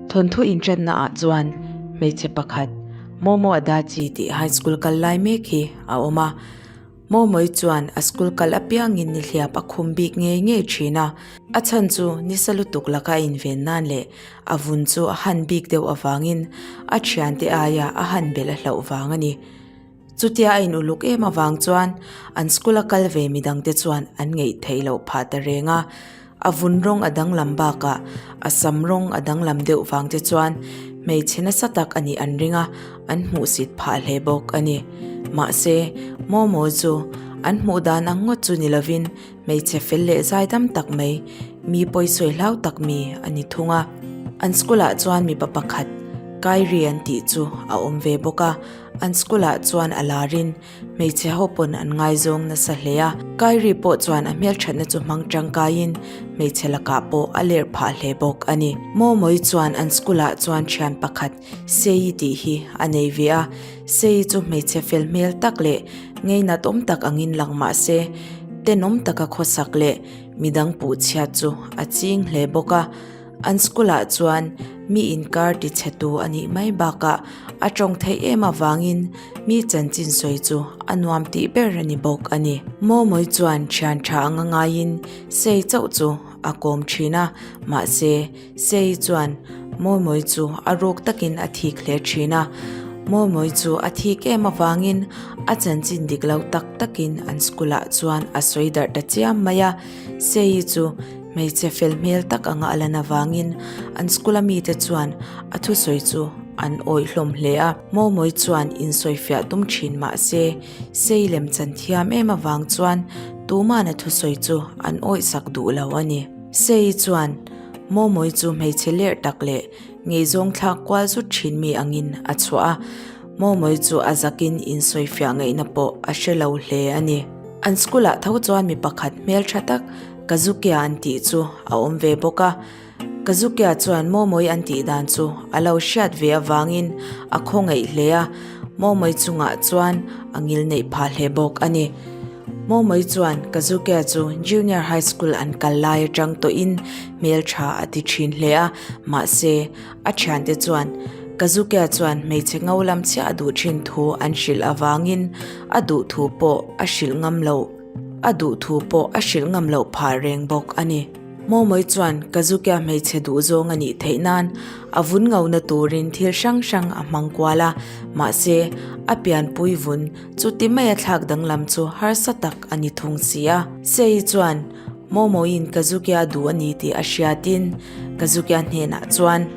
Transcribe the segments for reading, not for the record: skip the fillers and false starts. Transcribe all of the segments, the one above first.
Thawnthu intrenna ah chuan hmeichhe pakhat Momo Adachi tih high school kal lai mek hi a awm a. Momoi chuan a school kal apiangin nihliap a khum bik ngei ngei thin a. A chhan chu nisa lutuk laka a inven nan leh a vun chu a han bik deuh avangin a thiante aia a han belh a hlauh vang a ni. Chutia a in uluk em avang chuan an school a kal ve midangte chuan an ngeih theih loh phah ta reng a. A vun rawng a danglam bakah a sam rawng a danglam deuh vang te chuan hmeichhe nasa tak a nih an ring a, an hmuhsit phah hle bawk a ni. Mahse, Momo chu an hmuh dan ang ngawt chu ni lovin Hmeichhe fel leh zaidam tak mai, mi pawisawi hlau tak mi a ni thung a. An school ah chuan mipa pakhat, Kyrie an tih chu a awm ve bawk a. An school ah chuan a larin hmeichhe ho pawn an ngaizawng nasa hle a. Kyrie pawh chuan a hmelthatna chu hmang tangkaiin hmeichhe lakah pawh a lerh phah hle bawk a ni. Mawmawi chuan an school ah chuan thian pakhat Sei tih hi a nei ve a. Sei chu hmeichhe fel hmel tak leh ngeinat awm tak angin lang mah se, tenawm taka khawsak leh midang puh chhiat chu a ching hle bawk a. An school ah chuan mi inkar tichhe tu a nih mai bakah a tawng theih em avangin mi chanchin sawi chu a nuam tih ber a ni bawk a ni. Mawmawi chuan thian tha anga ngaiin Sei chauh chu a kawm thin a, mahse Sei chuan Mawimawii chu a ruk takin a thik hle thin a, Mawimawii chu a thik em avangin a chanchin dik lo tak takin an school ah chuan a sawi darh ta chiam mai a. Sei chu hmeichhe fel hmel tak anga a lan avangin an school a mite chuan a thusawi chu an awih hlawm hle a. Mawimawii chuan insawifiah tum thin mah se Sei lem chan thiam em avang chuan tuman a thusawi chu an awihsak duh lo a ni. Sei chuan Mawmawi chu hmeichhe lerh tak leh ngeizawng thlak kual zut thin mi angin a chhuah a, Mawmawi chu a zakin insawifiah ngaihna pawh a hre lo hle a ni. An school ah tho chuan mi pakhat hmeltha tak Kazukia an tih chu a awm ve bawk a, Kazukia chuan Mawmawi an tih dan chu a lo hriat ve avangin a khawngaih hle a, Mawmawi chungah chuan a ngil neih phah hle bawk a ni. Mawmawii chuan Kazukia chu Junior High School an kal lai atang tawhin hmeltha a ti thin hle a, mahse a thiante chuan Kazukia chuan hmeichhe ngo lam chiah a duh thin thu an hrilh avangin a duh thu pawh a hrilh ngam loh a duh thu pawh a hrilh ngam loh phah reng bawk a ni. Mawmawii chuan Kazukia hmeichhe duh zawng a nih theih nan a vun ngona turin thil hrang hrang a hmang kual a, mahse a pianpui vun Chuti maia thlak danglam chu harsa tak a ni thung si a. Sei chuan Momoin Kazukia a duh a ni tih a hriatin Kazukia hnenah chuan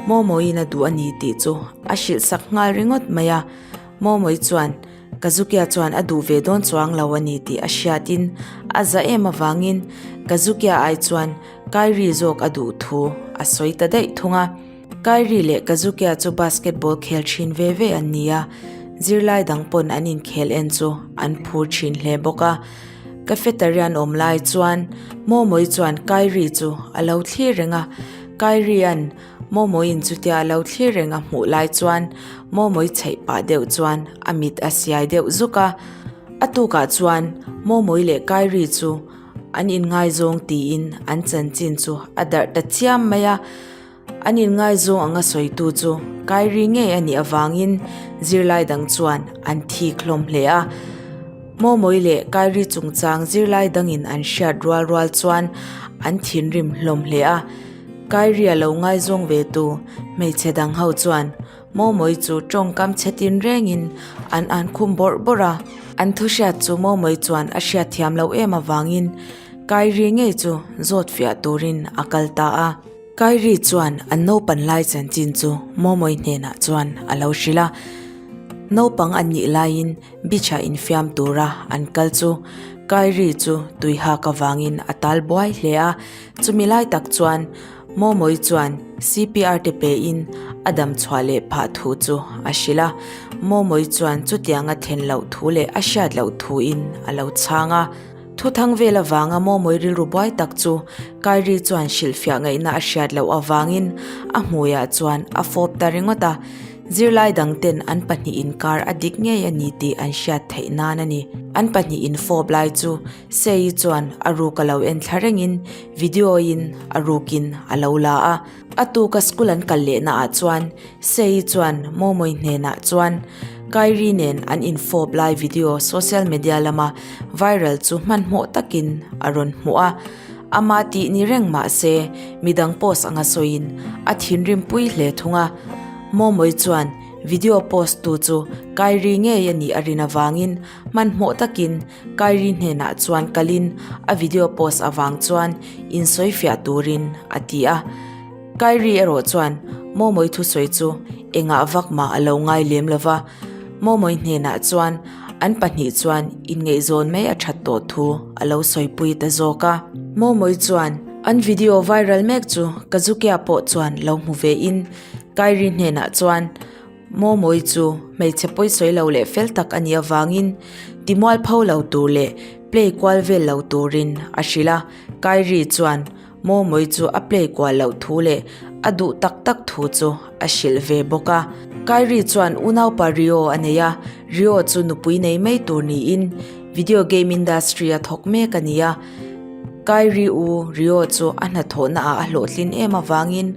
Momoin a duh a ni tih chu a hrilh sak nghal ringawt mai a. Momoi chuan Kazukia chuan a duh ve dawn chuang lo a ni tih a hriatin a za em avangin Kazukia ai chuan Kairi zawk a duh thu a sawi ta daih thung a. Kairi leh Kazukia chu basketball khel thin ve ve an ni a, zirlai dang pawn an inkhel en chu an phur thin hle bawk a. Cafeteria an awm lai chuan Momoyi chuan Kairi chu a lo thlir reng a, Kairia'n Momoyi'n chutia a lo thlir reng a hmuh lai chuan Momoyi chheih pah deuh chuan a mit a siai deuh zuk a. A tukah chuan Momoyi leh Kairi chu an inngaizawng tiin an chanchin chu a darh ta chiam mai a. An inngaizawng anga sawitu chu Kairi ngei a nih avangin zirlai dang chuan an thik hlawm hle a. Mawmawi leh Kairi chungchang zirlai dangin an hriat rual rual chuan an thinrim hlawm hle a. Kairi a lo ngaizawng ve tu hmeichhe dang ho chuan Mawmawi chu tawngkam chhe tin rengin an an khum bawrh bawrh a. An thuhriat chu Mawmawi chuan a hriatthiam loh em avangin Kairi ngei chu zawt fiah turin a kal ta a. Kairi chuan an naupan lai chanchin chu Mawmawi hnenah chuan a lo hrilh a. Naupang an nih laiin beach ah infiam tura an kal chu Kairi chu tui hak avangin a tal buai hle a. Chumi lai tak chuan Mawmawi chuan CPR te pein a dam chhuah leh phah thu chu a hrilh a. Mawmawi chuan chutiang a then loh thu leh a hriat loh thuin a lo chhang a. Thuthang vel avanga Mawmawi rilru buai tak chu Kairi chuan hrilhfiah ngaihna a hriat loh avangin a hmuiah chuan a fawp ta ringawt a, zirlai dang ten an pahnih inkar a dik ngei a ni tih an hriat theih nan a ni. An pahnihin infawp lai chu Sei chuan a ruk a lo en thla rengin video in a rukin a lo la a. A tuka school an kal lehna ah chuan Sei chuan Mawmawii hnenah chuan Kairi nen an infawp lai video social media lama viral chu hmanhmawh takin a rawn hmuh a. Ama tih ni reng mah se midang post anga sawiin a thinrim pui hle thung a. Mawmawii chuan video post tu chu Kairi ngei a nih a rin avangin hmanhmawh takin Kairi hnenah chuan kalin a video post avang chuan insawi fiah turin a ti a. Kairi erawh chuan Mawmawii thusawi chu engah vak mah a lo ngai lem lo va, Mawmawii hnenah chuan an pahnih chuan inngaihzawn mai a that tawh thu a lo sawipui ta zawk a. Mawmawii chuan an video viral mek chu Kazukia pawh chuan lo hmu ve in Kairi hnenah chuan Mawmawii chu hmeichhe pawisawi lo leh fel tak a nih avangin timualpho lo tur leh play kual vel lo turin a hrilh a, Kairi chuan Mawmawii chu a play kual loh thu leh a duh tak tak thu chu a hrilh ve bawk a. Kairi chuan unaupa Rio a nei a, Rio chu nupui nei mai tur niin video game industry a thawk mek a ni a. Kairi u Rio chu a hnathawhna ah a hlawhtlin em avangin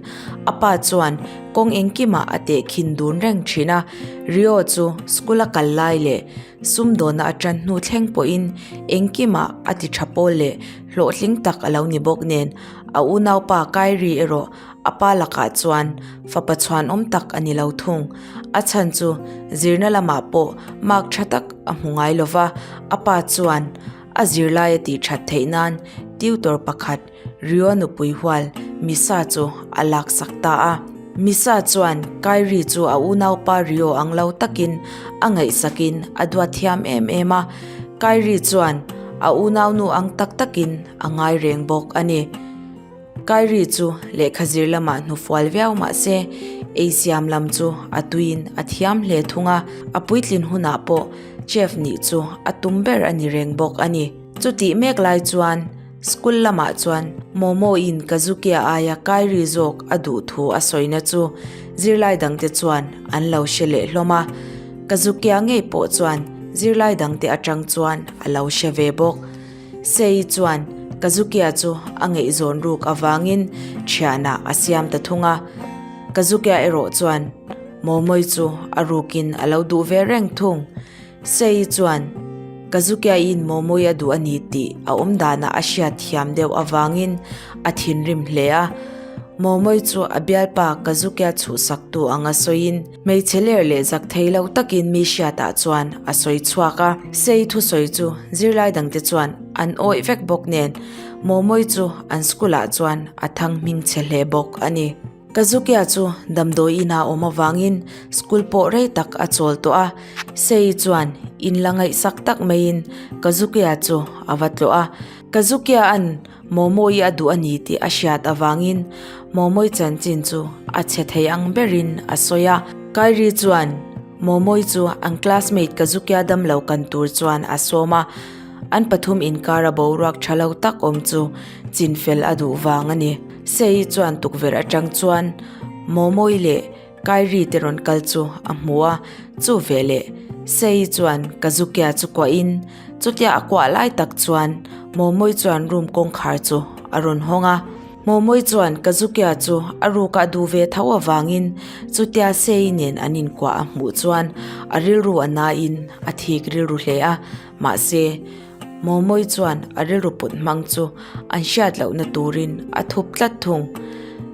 a pa chuan kawng engkimah a tehkhin dun reng thin a. Rio chu school a kal lai leh sumdawnna a tan hnu thleng pawhin engkimah a ti tha pawl leh hlawhtling tak a lo ni bawk nen a unaupa Kairi erawh a pa lakah chuan fapa chhuanawm tak a ni lo thung. A chhan chu zirna lamah pawh mark tha tak a hmu ngai lova, a pa chuan A zirlai a tih that theih nan tutor pakhat Rio nupui hual Misa chu a laksak ta a. Misa chuan Kairi chu a unaupa Rio ang lo takin a ngaihsakin a duat thiam em em a, Kairi chuan a unaunu ang tak takin a ngai reng bawk a ni. Kairi chu lehkha zir lamah hnufual viau mah se ei siam lam chu a tuiin a thiam hle thung a, a puitlin hunah pawh chef nih chu a tum ber a ni reng bawk a ni. Chutih mek lai chuan school lamah chuan Momo-in Kazukia aia Kairi zawk a duh thu a sawina chu zirlai dangte chuan an lo hre leh hlawm a, Kazukia ngei pawh chuan zirlai dangte atang chuan a lo hre ve bawk. Sei chuan Kazukia chu a ngaihzawn ruk avangin thianah a siam ta thung a. Kazukia erawh chuan Momoi chu a rukin a lo duh ve reng thung. Sei chuan Kazukia-in Momoi a duh a ni tih a awm danah a hriat thiam deuh avangin a thinrim hle a. Momoi chu a bialpa Kazukia chhuhsaktu anga sawiin, Hmeichhe ler leh zak thei lo takin mi hriatah chuan a sawi chhuak a, Sei thusawi chu zirlai dangte chuan an awih vek bawk nen Mawmawii chu an school ah chuan a thang hming chhe hle bawk a ni. Kazukia chu damdawi ina awm avangin school pawh rei tak a chawl tawh a, Sei chuan in la ngaihsak tak maiin Kazukia chu a va tlawh a, Kazukia an Mawmawii a duh a ni tih a hriat avangin Mawmawii chanchin chu a chhe thei ang berin a sawi a. Kairi chuan Mawmawii chu an classmate Kazukia damlo kan tur chuan a sawm a, an pathum inkara boruak tha lo tak awm chu chinfel a duh vang a ni. Sei chuan tukverh atang chuan Mawmawii leh Kairi te rawn kal chu a hmu a, chu veleh Sei chuan Kazukia chu kuahin chutia a kuah lai tak chuan Mawmawii chuan room kawngkhar chu a rawn hawng a. Mawmawii chuan Kazukia chu a rukah a duh ve tho avangin chutia Sei nen an inkuah a hmuh chuan a rilru a nain a thik rilru hle a, mahse Mawmawii chuan a rilru put hmang chu an hriat lohna turin a thup tlat thung.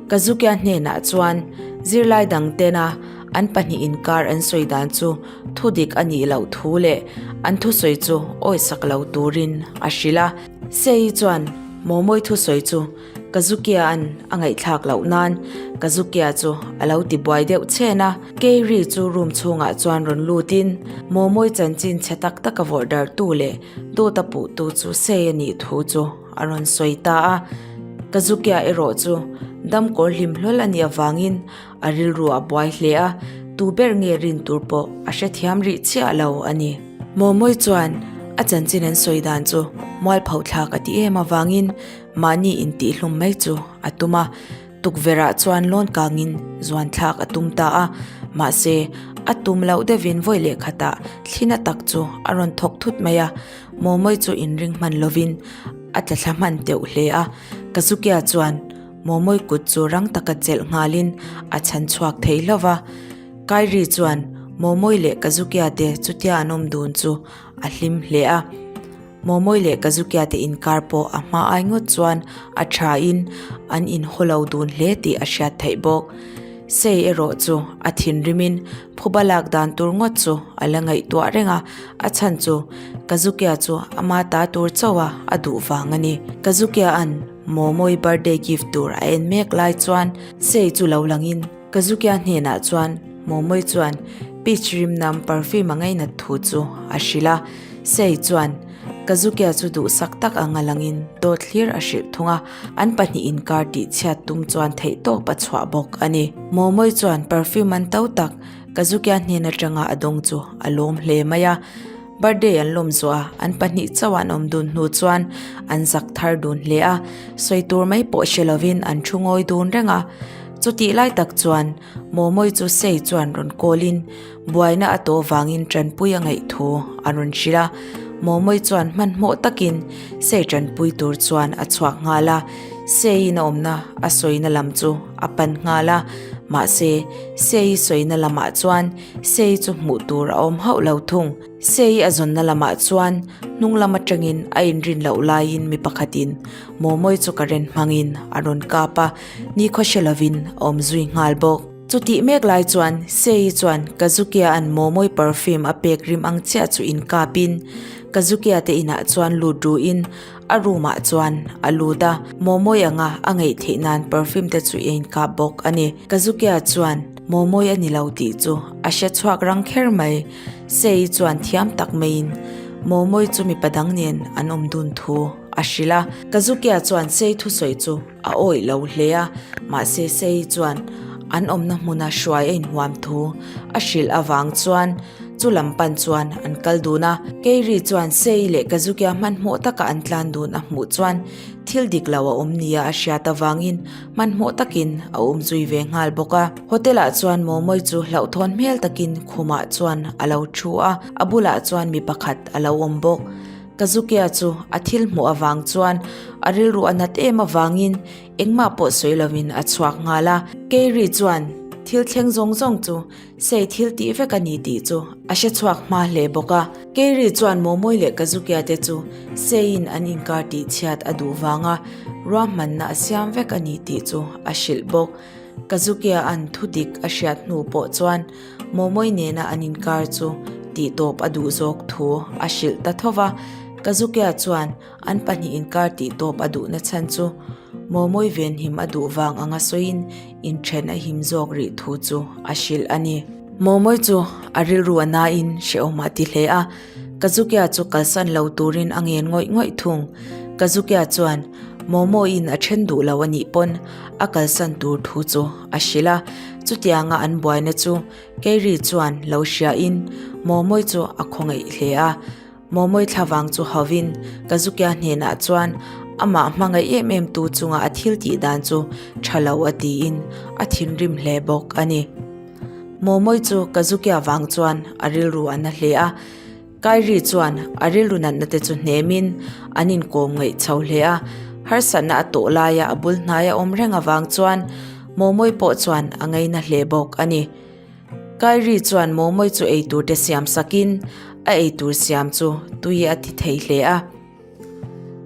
Kazukia hnenah chuan zirlai dang tena an pahnih inkar an sawi dan chu thudik a nih loh thu leh an thusawi chu awisak lo turin a hrilh a. Sei chuan Mawmawii thusawi chu Kazukia-a'n a ngaihthlak loh nan Kazukia chu a lo ti buai deuh chhen a. Keiri chu room chhungah chuan rawn lutin Mawmawii chanchin chhe tak taka vawrh darhtu leh dawt a puhtu chu sei a nih thu chu a rawn sawi ta a. Kazukia erawh chu damkawr hlim hlawl a nih avangin a rilru a buai hle a, tu ber nge rin tur pawh a hrethiam rih chiah lo a ni. Mawmawii chuan a chanchin an sawi dan chu mualpho thlak a ti em avangin Mahni intihhlum mai chu a tum a, tukverhah chuan lawn kangin zuan thlak a tum ta a, mahse A tum loh deuhin vawi leh khatah thlina tak chu a rawn thawk thut mai a, Mawmawii chu inring hman lovin a tla thla hman teuh hle a. Kazukia chuan Mawmawii kut chu rang taka chelh nghalin a chhan chhuak thei hlauh va. Kairi chuan Mawmawii leh Kazukia te chutia an awm dun chu a hlim hle a. Mawmawii leh Kazukia te inkar pawh a hma ai ngawt chuan a tha in an inhaw lo dun hle tih a hriat theih bawk. Sei erawh chu a thinrim in phuba lak dan tur ngawt chu a la ngaihtuah reng a, a chhan chu Kazukia chu ama ta tur chauh a a duh vang a ni. Kazukia an Mawmawii birthday gift tur a en mek lai chuan Sei chu lo lang in Kazukia hnenah chuan Mawmawii chuan peach rim nam perfume a ngainat thu chu a hrilh a. Sei chuan Kazukia chu duhsak tak anga langin dawt hlir a hrilh thung a, an pahnih inkar tih chhiat tum chuan theihtawp a chhuah bawk a ni. Mawmawii chuan perfume an to tak Kazukia hnen atanga a dawng chu a lawm hle mai a. Birthday an lawm zawh a, an pahnih chauh an awm dun hnu chuan an zak thar dun hle a, sawi tur mai pawh hre lovin an thu ngawi dun reng a. Chutih lai tak chuan Mawmawii chu Sei chuan rawn call in buaina a tawh vangin tanpui a ngaih thu a rawn hrilh a. Mawmawii chuan hmanhmawh takin Sei tanpui tur chuan a chhuak nghal a, Seiin a awmna a sawina lam chu a pan nghal a, mahse Sei sawina lamah chuan Sei chu hmuh tur a awm hauh lo thung. Sei a zawnna lamah chuan hnung lam atangin a inrin loh laiin mi pakhatin Mawmawii chu current hmangin a rawn kap a, nikhaw hre lovin a awm zui nghal bawk. Chutih mek lai chuan Sei chuan Kazukia an Mawmawii perfume a pek rim ang chiah chu inkapin Kazukia te inah chuan lut ruin A room ah chuan a lut a, Mawmawii anga a ngeih theih nan perfume te chu a inkap bawk a ni. Kazukia chuan Mawmawii a ni lo tih chu a hre chhuak rang kher mai. Sei chuan thiam tak maiin Mawmawii chu mipa dang nen an awm dun thu a hrilh a. Kazukia chuan Sei thusawi chu a awih lo hle a, mahse Sei chuan an awmna hmuna hruai a inhuam thu a hrilh avang chuan Chu lam pan chuan an kal dun a, Keiri chuan Sei leh Kazukia hmanhmawh taka an tlan dun a hmuh chuan thil dik lo a awm nia a hriat avangin hmanhmawh takin a awm zui ve nghal bawk a. Hotel ah chuan Mawmawii chu hlauhthawn hmel takin khumah chuan a lo thu a, a bulah chuan mi pakhat a lo awm bawk. Kazukia chu a thil hmuh avang chuan a rilru a nat em avangin engmah pawh sawi lovin a chhuak nghal a. Keiri chuan thil thleng zawng zawng chu Sei thil tih vek a ni tih chu a hre chhuak hma hle bawk a. Keiri chuan Mawmawii leh Kazukia te chu Seiin an inkar tih chhiat a duh vanga ruahmanna a siam vek a ni tih chu a hrilh bawk. Kazukia an thu dik a hriat hnu pawh chuan Mawmawii nena an inkar chu tih tawp a duh zawk thu a hrilh ta tho va. Kazukia chuan An pahnih inkar tih tawp a duhna chhan chu Mawmawii venhim a duh vang anga sawiin inthen a him zawk rih thu chu a hrilh a ni. Mawmawii chu a rilru a nain hrehawm a ti hle a, Kazukia chu kalsan lo turin a ngen ngawih ngawih thung. Kazukia chuan Mawmawiin a then duh lo a nih pawn a kalsan tur thu chu a hrilh a, chutianga an buaina chu Keiri chuan lo hriain Mawmawii chu a khawngaih hle a. Mawmawii thlavang chu hauvin Kazukia hnenah chuan amah hmangaih em em tu chunga a thil tih dan chu tha lo a tiin a thinrim hle bawk a ni. Mawmawii chu Kazukia vang chuan a rilru a na hle a, Kairi chuan a rilru natna te chu hnemin an inkawm ngaih chho hle a, harsatna a tawh laia a bul hnai a awm reng avang chuan Mawmawii pawh chuan a ngaina hle bawk a ni. Kairi chuan Mawmawii chu eitur te siam sakin a eitur siam chu tui a ti thei hle a.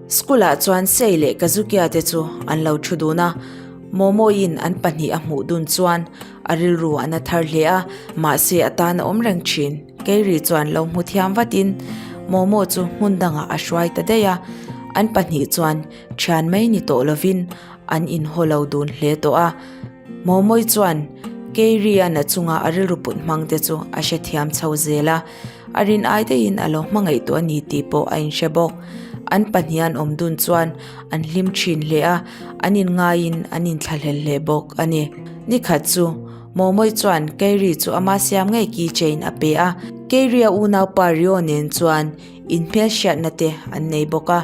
School ah chuan Sei leh Kazukia te chu an lo thu dun a, Mawmawiin an pahnih a hmuh dun chuan a rilru a na thar hle a, mahse a tan a awm reng thin. Kairi chuan lo hmu thiam vatin Mawmaw chu hmun dangah a hruai ta daih a, an pahnih chuan thian mai ni tawh lovin an inhaw lo dun hle tawh a. Mawmawii chuan Keiri-a'n a chunga a rilru put hmang te chu a hrethiam chho zel a, a rin ai daihin a lo hmangaih tawh a ni tih pawh a inhre bawk. An pahnih an awm dun chuan an hlim thin hle a, an inngaiin an inthlahlel hle bawk a ni. Nikhat chu Mawmawii chuan Keiri chu ama siam ngei keychain a pe a, Keiri-a unaupa Rio nen chuan inhmelhriatna te an nei bawk a,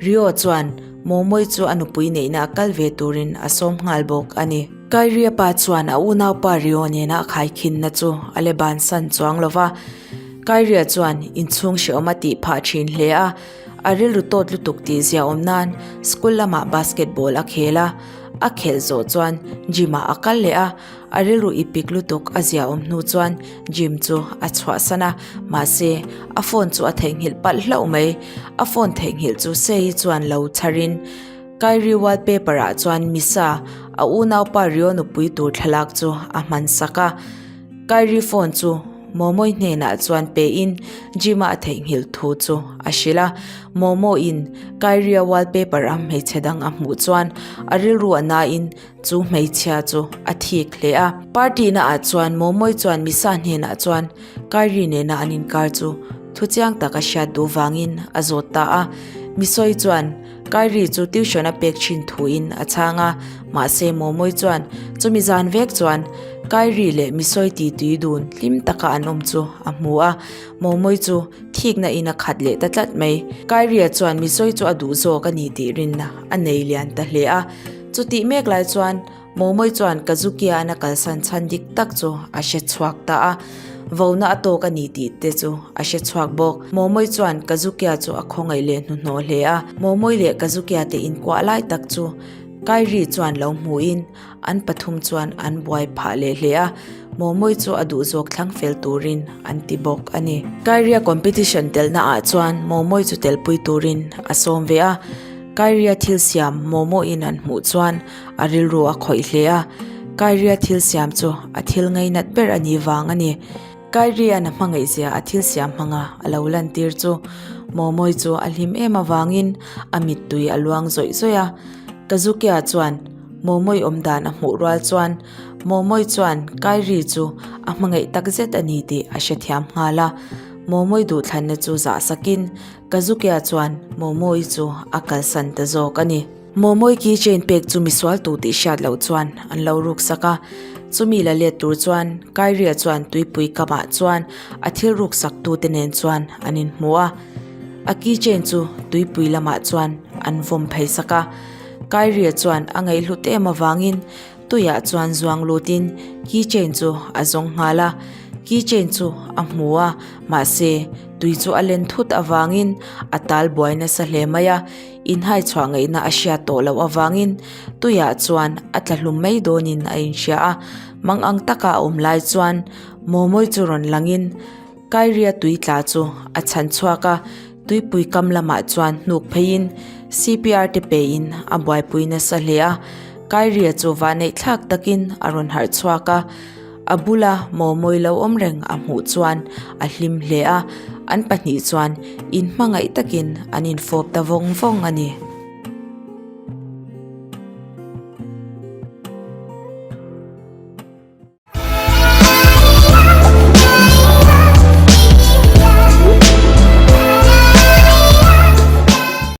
Rio chuan Mawmawii chu a nupui neihna a kal ve turin a sawm nghal bawk a ni. Kairia pa chuan a unaupa Rio nena a khaikhinna chu a le bansan chuang lo va. Kairia chuan inchhung hrehawm a tih phah thin hle a, a rilru tawt lutuk tih ziaawm nan school lamah basketball a khel a, a khelh zawh chuan gym ah a kal leh a, a rilru i pik lutuk a ziaawm hnu chuan gym chu a chhuahsan a, mahse a phone chu a theihnghilh palh hlauh mai, a phone theihnghilh chu Sei chuan lo chharin Kairi wallpaper ah chuan Misa a unaupa Rio nupui tur thlalak chu a hman sak a, Kairi phone chu Momo-i hnenah chuan pein gym-a a theihnghilh thu chu a hrilh a. Momo-in Kyrie-a wallpaper a hmeichhe dang a hmuh chuan a rilru a nain chu hmeichhia chu a thik hle a. Party naah chuan Momo-i chuan Misa hnenah chuan Kyrie nena an inkar chu thu chiang tak a hriat duh vangin a zawt ta a. Misoi chuan Kyrie chu tuition a pek thin thuin a chhang a, mahse Momoy chuan chumi zan vek chuan Kyrie leh Misoi ti tui dun hlim taka an awm chu a hmu a, Momoy chu thikna in a khat leh ta tlat mai. Kyrie chuan Misoi chu a duh zawk a ni tih rinna a nei lian ta hle a, chutih mek lai chuan Momoy chuan Kazuki-a'n a kalsan chhan dik tak chu a hre chhuak ta a, vona a tawk a ni tih te chu a hre chhuak bawk. Momoy chuan Kazuki-a chu a khawngaih leh hnuhnawh hle a, Momoy leh Kazuki-a te inkuah lai tak chu Kairi chuan lo hmuhin an pathum chuan an buai phah leh hle a, Momoy chu a duh zawk thlang fel turin an ti bawk a ni. Kairia competition telna ah chuan Momoy chu telpui turin a sawm ve a, Kairia thil siam Momo-in an hmuh chuan A rilru a khawih hle a, Kairia thil siam chu a thil ngainat ber a nih vang a ni. Kairia'n a hmangaihzia a thil siam hmanga a lo lantir chu Momoy chu a hlim em avangin a mittui a luang zawih zawih a. Kazukia chuan Momoy awm dan a hmuh rual chuan Momoy chuan Kairi chu a hmangaih takzet a ni tih a hrethiam nghal a. Momoy duhthlanna chu zah sakin Kazukia chuan Momoy chu a kalsan ta zawk a ni. Momoy keychain pek chu misual tu tih hriat loh chuan an lo ruk sak a, chumi la let tur chuan Kairia chuan tuipui kamah chuan a thil ruk sak tu te nen chuan an inhmu a, a keychain chu tuipui lamah chuan an vawm phei sak a. Kairia chuan a ngaihhlut em avangin tuiah chuan zuang lutin keychain chu a zawng nghal a, keychain chu a hmu a, mahse tui chu a len thut avangin a tal buai nasa hle mai a. Inhai chhuah ngaihna a hriat tawh loh avangin tuiah chuan a tla hlum mai dawnin a inhria a, mang ang taka a awm lai chuan Momoy chu rawn langin Kairia tui tla chu a chhan chhuak a, tuipui kam lamah chuan hnuk pheiin CPR te pein a buaipui nasa hle a, Kairia chu vahneih thlak takin a rawn harh chhuak a. A bula Momoy lo awm reng a hmuh chuan a hlim hle a, an pahnih chuan inhmangaih takin an infawp ta vawng vawng a ni.